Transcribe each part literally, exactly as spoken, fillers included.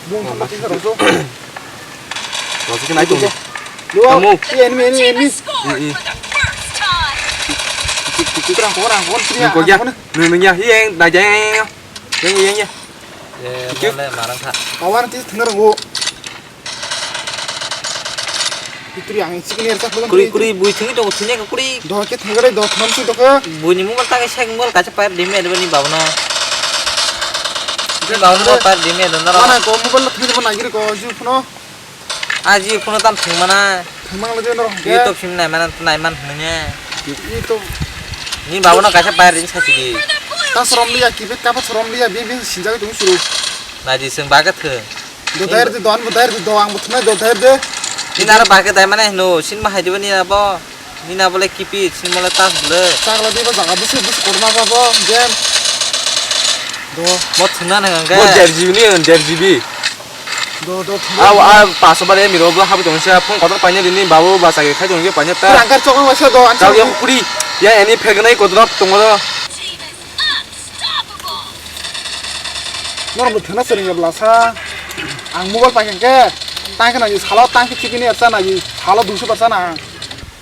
Bung thangma tingkha rwso. Rwso khe nai tong. Lo, Tamo. Enemy, enemy, enemy. I, i. Kukurang, kukurang, kukurang. Nung kok ya? Nung, nung ya. Hi, yang, dah, yang, yang, yang. Yang, yang, yang. Ye, Thank you. Mole marang kha. Kawan tis thangna rwgo. Itri ang chicken air sa phulon Kuri, kuri, bui thangwi tongo, thangya kha kuri. Doh khe thangare, doh thangam si doh khe. Buini mobile tangwi sek mobile kaisa pair dimi adibani babana. Ni babana mobile pair dimi adibana. Mana ko mobile thangwi bo nagiri ko, ju phone. Aji phone tam thangmana. Thangmang le de no. Youtube sim naimana, naiman hwnwi. Youtube. Ni babana kaisa pair din sachidi. Ta sorom liya, kibet kapa sorom liya, bi bi sinjagwi tong suru. Naidi seng baga thang. Dodair de don, dodair de do, ang butna dodair de. Ni nara bage dai mane no, sin ma hai diba ni abo. Ni na bole kipi, sin bole tas bole. Chakla diba jaga busu busu korma ba bo, jen. Do. Mo thuna na hangke. Mo der G B ni, der G B. Do, do, thuna. Aw, a, paso bare mi rogo habu tong sia, phone kotor paine dini, babu ba sagi khai tong ke paine ta. Rangkar chokma wasa do, an Kau yang kuri, ya, ani phegnai kotor tongo do. Norok bo thwna swrwngya bwlasa. Ang mobile paikha khe tang khe nai salo tang khe chicken ni rwchana nai salo duiso bar chana ang.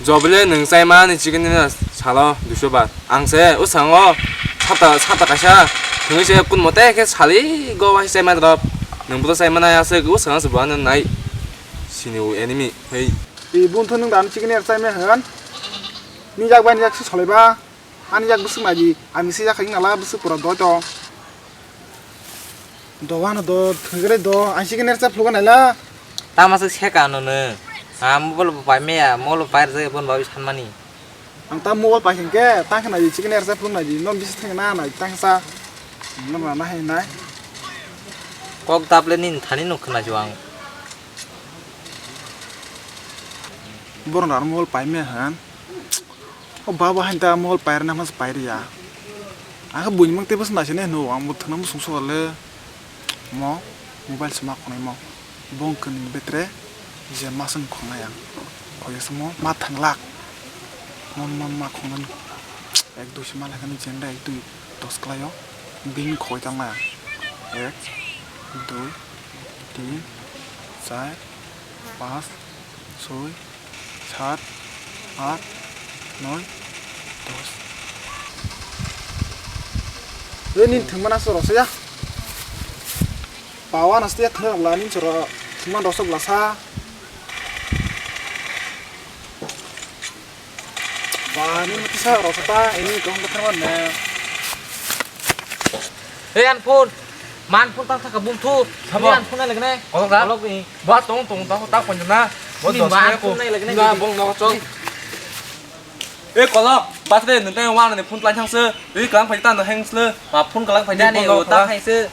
Jobile nwng chaima ni chicken ni salo duiso bar. Ang se o sango sata sata kaisa thwngwi se kun mote khe sali go wai chaima drop. Nwng bo chaima nai aswk o sango se bo nai sini o enemy hei. E bun thwng nwng dan chicken ni rwchai me hwn. Ni jak bai ni jak se solai ba. Ani yak bwswk nai di, ani se yak hai nala bwswk pura doi tong. Do ano do, thwgre do, ani se khe nersa phlugo naila. Tama se seka ano nw. Ha mobile bo pai meya, mobile bo pai rwjak bon babi sanmani. Ang ta mobile pai khe, ta khe nai di, chicken nersa phlugo nai di, non bisi thang na nai, tang sa. Nang na hai nai. Kok daple nin thani nuk khna juang. Borok na mobile pai me han. O baba hain ta mobile pairwna hwnsa pairwya. Ang khe buini mung teibo se naisane hino, ang bo thwngna muchung sogole mo mobile se ma khonai mo. Bo wngkha nini betre je ma song khonai ang. Khoyasamo ma thanglak. Mon mon ma khongnani. Ek dui se ma laikhani jenda ek dui dos kwlaio. Bini khoi tangnai ang. Ek, dui, tin, char, pas, soi, sat, at, noi, dos. Ei, nini thwngmana se rwsa ya. Pawa nasti ya thwngmana bwla nini se rw-, thwngmana rwsa bwlasa. Ba, nini mati sa rwsa ta, ini kong ka thwngmana. Ei, an phone. Man phone tang thaka bumthu. Sabo. Ni an phone nai lagnai. Kolok da? Kolok ni. Ba tong tong ta ta phone na. Bo ni dos man phone nai lagnai. Na bong na chong. E kolok, pas de nang tang wan ni phone lai thang se. Ri kang phai ta na hang se. Ma phone kalang phai de. Dani phone o ta phai se.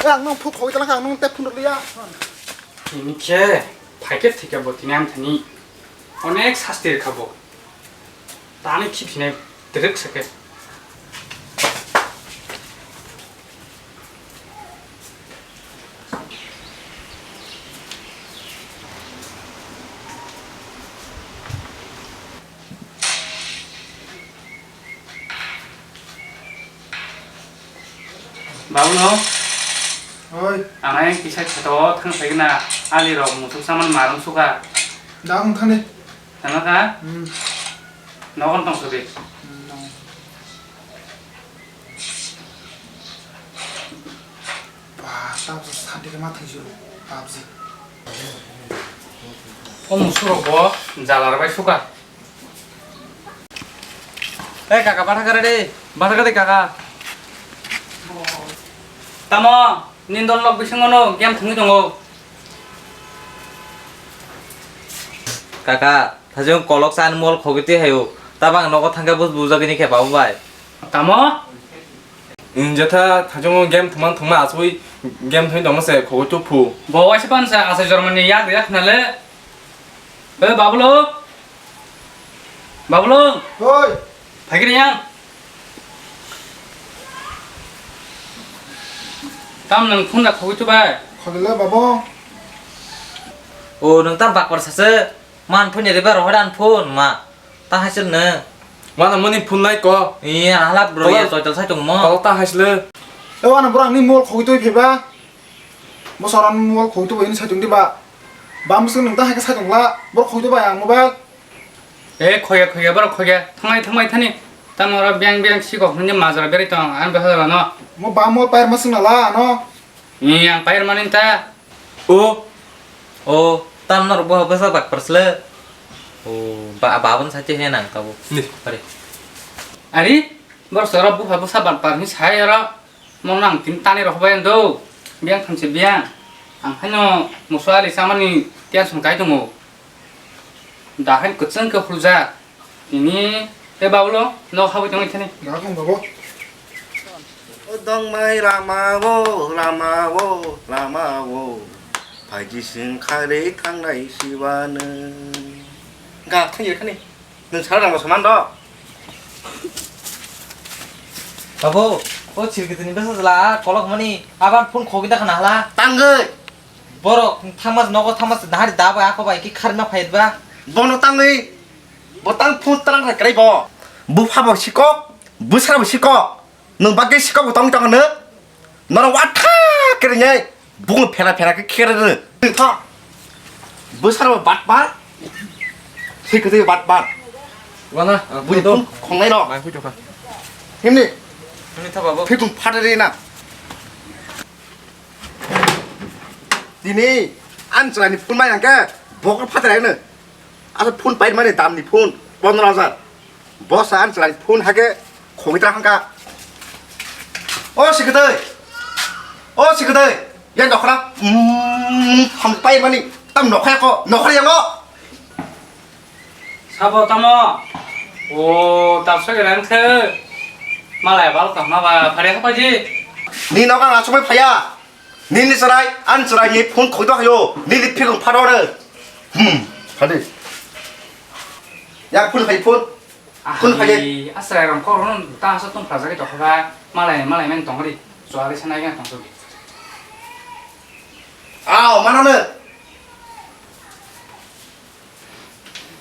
Ang nang phone khoi kalang ang nang te phone ria. Ini khe phai khe thika bo tini am thani. Onek sasti rikha bo. Tani khiphinai twrwk se khe. Babulo. Oi. Ang ayang kisa kheto thang sai na ali rok muthuk saman marum suka. Da wng thani. Thangna kha? Hmm. Nogon tong sabi. Hmm, nong. Ba, tabuk santi khe ma thangsi rw, PUBG. O musurok bo jala rw bai suka. Ei kaka, batha kare de, batha kare kaka. Tamo, nini dol nok bisingo no game thwngwi tongo. Kaka, thajong kolok sa ani mol khogwi twi hayo. Tabang nogo thangkhe bus bujagini khe babu bai. Tamo? Injatha thajong game thwngma thwngma aswi game thwngwi tongma se khogwi tuphu. Bo waisa pan sa asai jormani yak yak khnale. He, Babulo? Babulo? Oi! Phaikri yang? Tam nang phone da khogwi chubai? Khogwi le, babo. O, nang tam bakbar sase. Man phone ni riba rohor an phone, ma. Ta hasil ne. Mana mani phone lai ko. Iya, halap bro, Kolok. Iya, choi choi sai tong mo. Kolok ta hasil. Eo, ano borok ni mol khogwi twi phaiba. Bosorok ni mol khogwi twi bai ni saitung diba. Bam bwswk nwng ta hai khe saitung la. Borok khogwi twi bai ang mobile. E, khoya, khoya, borok khoya. Thanglai, thanglai thani. Tamo oro biyang, biyang sikok hwnwi majra berwi tong. Ang bwsa jora no. Mo bam mol pair ma swngna la ano. Ni ang pair mani ta. O, o, tam norok bo bwsa bakpar sle. O, ba, babon sachi he nang tabo. Ni. Pare. Ari, borok sora bupha bwsa bakpar ni sai oro. Mo nang tin tani rok bai do. Biyang thamse biyang. Ang haino musu ali samani tension kai tongo. Dahai kwchwng khe huljak. Tini tei babulo nok habwi tongwi thani. Nakong babo. O dongmai lama o, lama o, lama o. Phaiji sing kharwi thangnai siwano. Ga thangir khani. Nwng sara rang saman do. Babo, o chirkitini besa jela kolok mani aban phone khogwi da khana hala. Tangwi. Borok thamas nogo thamas dahari da bai ako bai ki kharna phai ba. Bono tangwi. Bo tang phone tarang khai krai bo. Bupha bo sikok, bwsra bo sikok. Nwng bagwi sikok bo tong tong no. Norok watha kere ngai. Bungo phera phera khe khere rw. Tho. Bwsra bo bat bat. Sikok bat bat. Wala, ah, Bui photo. Phone khongnai rok. Mai photo kha. Himni. Himni tha babo. Phitung phatari na. Tini an chwraini phone mai hwnkhe bokol phatari no. Asa phone pai mani damni phone pondro hajar. Bosa an chwraini phone hake khogwi tra hangka. O sikitoi. O sikitoi. Yang dokhra. Hmm, ham pai mani tam nokhaya ko. Nokhra yango. Sabo tamo? O, tapsa gana wngkhe. Malai bal kahma ba, phari ha paji. Ni nok ang achugwi phaya. Nini chwrai, ani chwrai ni phone khoi do hayo. Nini phikung pharo re. Hmm, hadi. Ya phone khai phone. Phone khai. Ai, asrai ram kor non ta sa tong phra jagwi tokha ba. Malai, malai men tong ri. Chwari sanai ga tong so. Aw, mana ne.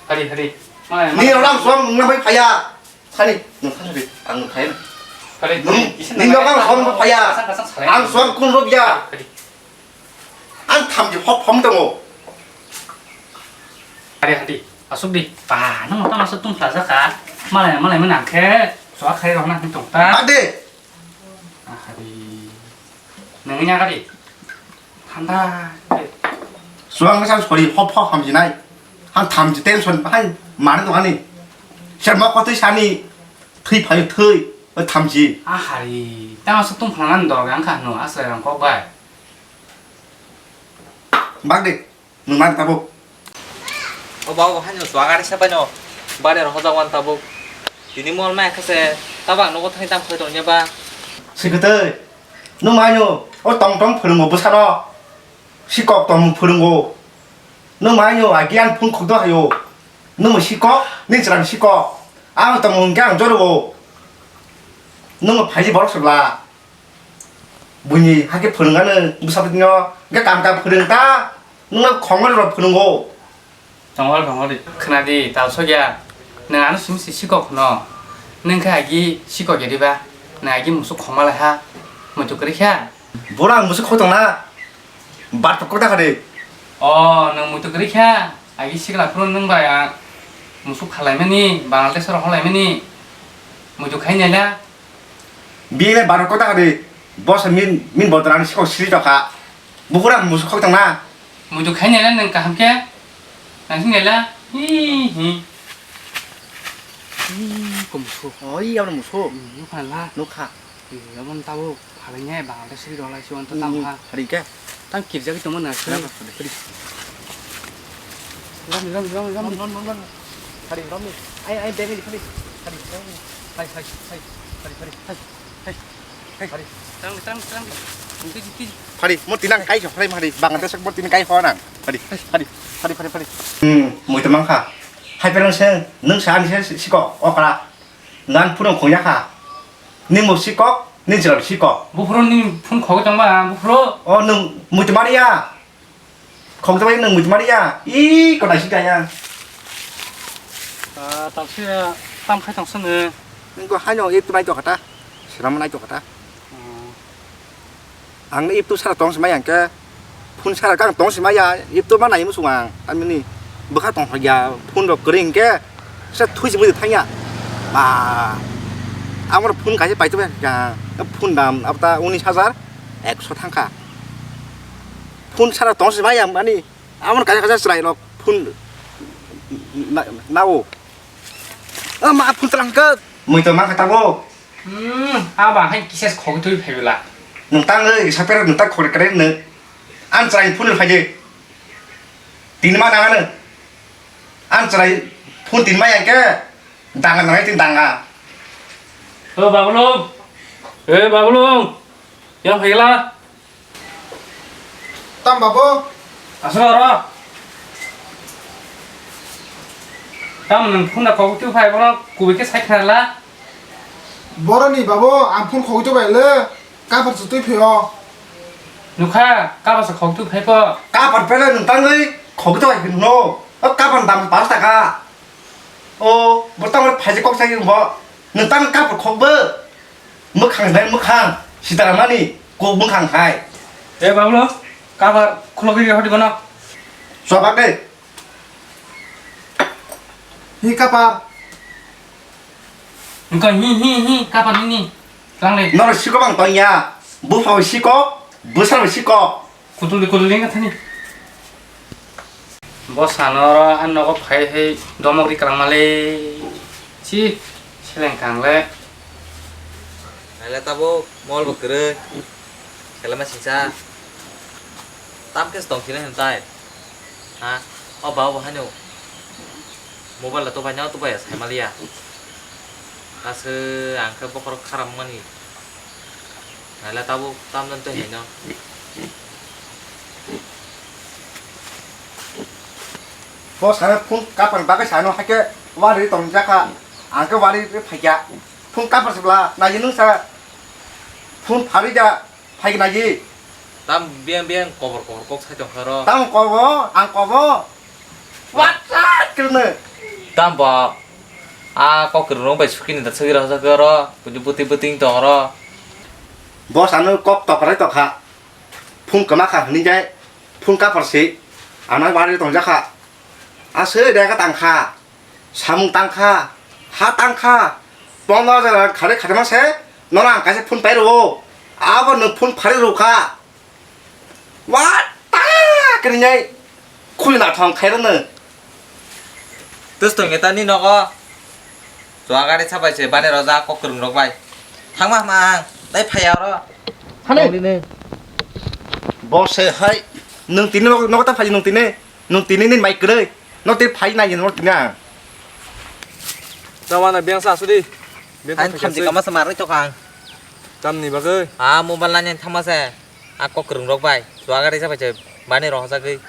Hari, hari. Mana, ni mana? Orang suam nang bai phaya. Sani, nang sani, ang phaya. Hari, nung, hari, isa ni nang orang suam phaya. Kasang, kasang salai. Ang suam kun rok ya. Hari. Ang thamji hop hom tongo. Hari, hari. Asuk di. Pa, nang mata masuk tung plaza ka. Malai, malai mana ke. Soal khai rong na tong ta. Ade. Ah, hari. Nang nya hari. Thanda. Suang sa sori hop hop hamjinai. Han thamji tension bahai mane tong ani. Ser ma kotoi sani. Thwi phayo thwi. O thamji. Ah, hari. Tang asuk tung phana dor gang kha no asai rong kok bai. Bak de. Nwng nang tabuk. O ba, o haino chuak ari sa baino. Bare rok hojak wan tabuk. Tini mol mai kha se, tabang nogo thani tam khoi tongya ba. Sikitoi. Nwng maino, o tong tong phwrwngo bwsano. Sikok tong phwrwngo. Nwng maino, agi ang phung khukdo hayo. Nwng sikok, ni chwrang sikok. Ang tong hwnkhe ang jorogo. Nwng phaiji borok sokla. Buini hakhe phwrwng ano bwsabwtwino hwnkhe kam kam phwrwng ta, nwngno khongol rok phwrwngo. Tongol tongol ri khna di, tal sokya. Nwng ano simi se sikok no. Nwng khe agi sikok ya diba? Nwng agi musuk khoma lai ha. Muitu kwrwi kha. Bora ang musuk khok tongna. Bar tok kok da kha de. O, nwng muitu kwrwi kha. Agi sikla phuru nwng bai ang musuk khalaimani, Bangladesh rok holaimani. Muitu khai nai la. Bini le baro kota kari, bosa min, min bodorani sikok siri tokha. Buphuru ang musu khok tongna. Muitu khai nela nang kaham khe? Nang sing nela? Hi, hi. Hi, ko musu. Oi, abro musu. Hmm, nukha la. Nukha. Hi, abon tabo phalai nai, Bangladesh siri rok lai si wan to tam ha. Hari khe? Tam kirjagwi tongma na sini. Rama, hari. Rami, rami, rami, rami. Rami, rami, rami. Hari, rami. Ai, ai, bag ni hari. Hari, rami. Hai, hai, hai. Hari, hari, hai. Hai, hai. Hari. Tang, tang, tang. Tiji, tiji. Hari, mo tinang kai so, hari, hari. Bangladesh mo tinang kai ho nang. Hari, hari, hari, hari, hari. Hmm, mo itu mangkha. Hai, perang se, nung sa ni se, siko, okra. Ngan phone khong ya kha. Ni mo sikok, ni jra sikok. Buphuru ni phone khogwi tongba, buphuru. O nung muitu mari ya. Khong tongbai nung muitu mari ya. I ko nai sita ya. Ah, tam se, tam khai tong sene. Nung ko haino e tu nai to kata. Seram nai to kata. Hmm. Ang no iptu sara tong simai ang khe, phone sara kang tong simai ya, iptu ma nai muchung ang, tamini bwkha tong ya, phone rok kwrwi hwnkhe se thui simui thang ya. Ba, amor phone kaisa paitwi bai kha, phone dam abta unis hajar ekso thang kha. Phone sara tong simai ang mani, amor kaisa kaisa chwrai rok phone na, nao. O ma phone tlang khe. Mui to ma kha tabo. Hmm, aba hai kisa khogwi twi phai bela. Nwng tang oi, sapera nwng tang khore kare nw. An chwrai phone phai de. Tin ma nang ano. An chwrai phone tin ma yang khe. Danga nang tin danga. O Babulung. E Babulung. Yang phai la. Tam babu. Aswk oro. Tam nwng phone da kok tu phai bono kubui khe sai khna la. Boroni babu, ang phone khogwi twi bai le, kapar su twi phio. Nukha, kapar sa khogwi twi phai pho. Kapar pele nwng tangwi khogwi twi bai phino. O kapar dam pas taka. O, bo tamo phaji kok sai bo. Nwng tang kapar khok bo. Mwkhang nai mwkhang. Sitaramani kok mwkhang hai. E Bablo, kapar khulogwi ri hodi bono. Chobak de. Hi kapar. Nko hi hi hi kapar nini. Tlangle. Noro siko bang tong ya. Bupha siko, bwsa siko. Kutuldi kutuldi wngkha thani. Bo sano oro ang nogo phai hai domok ri kwlangma le. Si seleng kang le. Naila tabuk mol bo kwrwi. Selema singsa. Tam khe tong sini hentai. Ha? O ba bo haino. Mobile la tubai no tubai sai maliya. Aswk ang khe bokhorok kharam mani. Naila tabuk tam dan tei haino. Bo sana phone kapang bagwi sano hakhe wari tong jakha. Ang khe wari phaikya. Phone kapar sibla nai nung sa phone phari ja phaikna ji. Tam biang biang kobor kobor kok sai tong kharo. Tam kobo, ang kobo. Whatsapp kirne. Tam bo. A kok kwrwng rok bai sukini da sugwi rok oro, buti buti buti tong oro. Boss ano kok tokrai tokha. Phung kwma kha hwnwi jai, phung kapor si, ano wari tong jakha. A swi dega tang kha, samung tang kha, ha tang kha, pondro hajar khare khare ma se, nono ang kaisa phone pai rwo, abo nwng phone phari rw kha. Wata krinai khuli na thong khairano. Tus tong eta ni nogo. Chua gari sabai se bani roja kok kwrwng rok bai. Thangma ma ang tai phaya oro. Hane. Bo se hai nwng tini nogo ta phai nwng tini. Nwng tini ni mai kwrwi. No te phai nai nwng tini ang. Tawana biang sa sudi. Biang sa thamji kama sa marwi tokang. Tamni bagwi. Ah, mobile nani thangma se. A kok kwrwng rok bai. Chua gari sabai se bani rohorjagwi.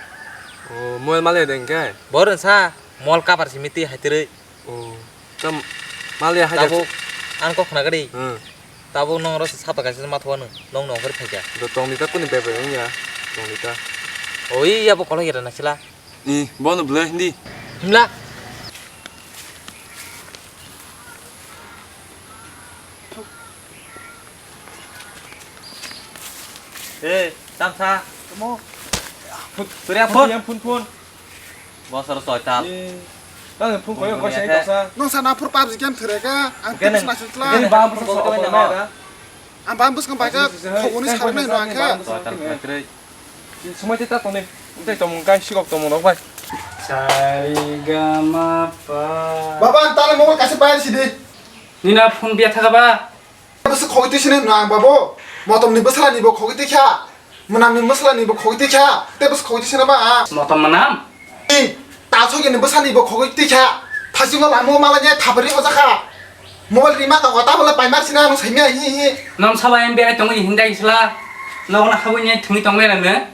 O, mobile mali de hwnkhe? Bo rwngsa mol cover simi twi hai twrwi. O, tam mali hai. Tabuk ang kok khna gari. Hmm. Tabuk nong oro sapa kaisa ma thwano. Nong nong khe phaikha. Do tongni ta kuni bebe wngya. Tongni ta. Oi, ya bo kolok era nasila. Ni, bono belai hindi. Himla. Eh, tamsa. Tamo. Surya phone. Yang phone phone. Bosor soital. Eh. Tang phone koyo kosa kosa. Nong sana phur PUBG game thereka. Ang kene. Kene ba phone kosa kosa. Ang bam bwskang bai kha khoboni sarnai no ang kha. Swmai tei ta tongni. Tei tongmung kai sikok tongmung rok bai. Sari ga ma pa. Baba, ang tale mobile kaisa bayar sidi. Nina phone biya thaka ba? Bwswk khogwi twi sini no ang babo. Motom ni bwsala ni bo khogwi twi kha. Mwnam ni bwsala ni bo khogwi twi kha. Tei bwswk khogwi twi sini ba ang. Motom mwnam? Ei, ta sogini bwsani bo khogwi twi kha. Phasingo lamo malanya thapari hoja kha. Mobile rima tongo, ta bole paimar sina ano saimya hi hi. Nom saba M B I tongo hindai sila. Nogo na habui ni thungwi tongmai rang ne.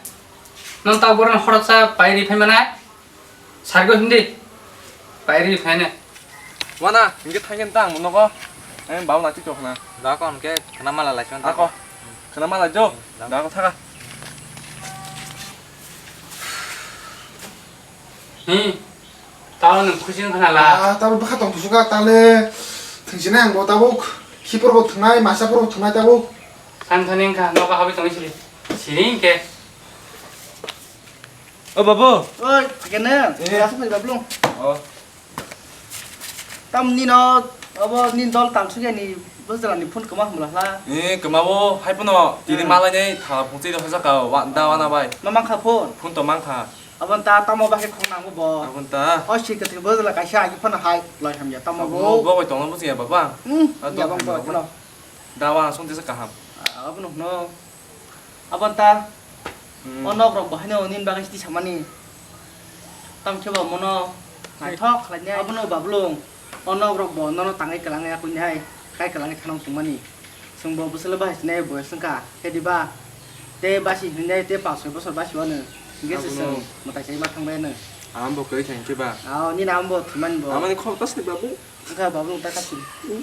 Nong ta borok horoksa pairi phai mana. Sargo hindi. Pairi phai ne. Wana, hingke thangke tang nogo. Em bau na tik tok na. Da kon ke kena mala lai chon. Ako. Kena mala jo. Da ko thaka. Hi, talo nwng khusi wngkha na la? Ah, talo bwkha tong tusukha, tale thwngsinai ang bo tabuk. Khipor bo thwngnai, masa por bo thwngnai tabuk. San thani wngkha, nogo habwi tongwi sili. Sini ke. O babu. Oi, kene. Eh. Rasa phai bablung. Oh. Tam nino, abo nin dol tang suge ni bujala ni phone kama hamla hla. Eh, kama bo hai pono tini Hmm. malai nei thala phungchi do hajaka wa da wana bai. Ma mangkha phone. Phone to mangkha. Abon ta tamo ba he khong nang bo. Abon ta. O si ke tin bujala kaisa agi phone hai loi hamya tamo Abo bo. bo bai tongna bujiya baba. Hmm, Ah, ya dol bang hamya bo baba. Phone. Da wana song tisa kaham. Ah, abo no no. Abon ta. Hmm. O nok rok bo haino nini bagwi tisa mani. Tam khe bo mono naithok khlainai. Abono bablung. O nok rok bo nono tangwi kwlangwi yakuinai. Kai kwlangwi thanong tongmani. Chwng bo bwswlo bahai sinai boyos wngkha. Khe diba? Tei basi hinwi tei panch soi bosor basi wano. Hingke se Abono. Chwng mwtai sai ma thangbai ano. Ang bo kwrwi thang khe ba. Ao, nini ang bo thumani bo. Amani khok tas ni babu. Wngkha bablung ta khachi. Hmm.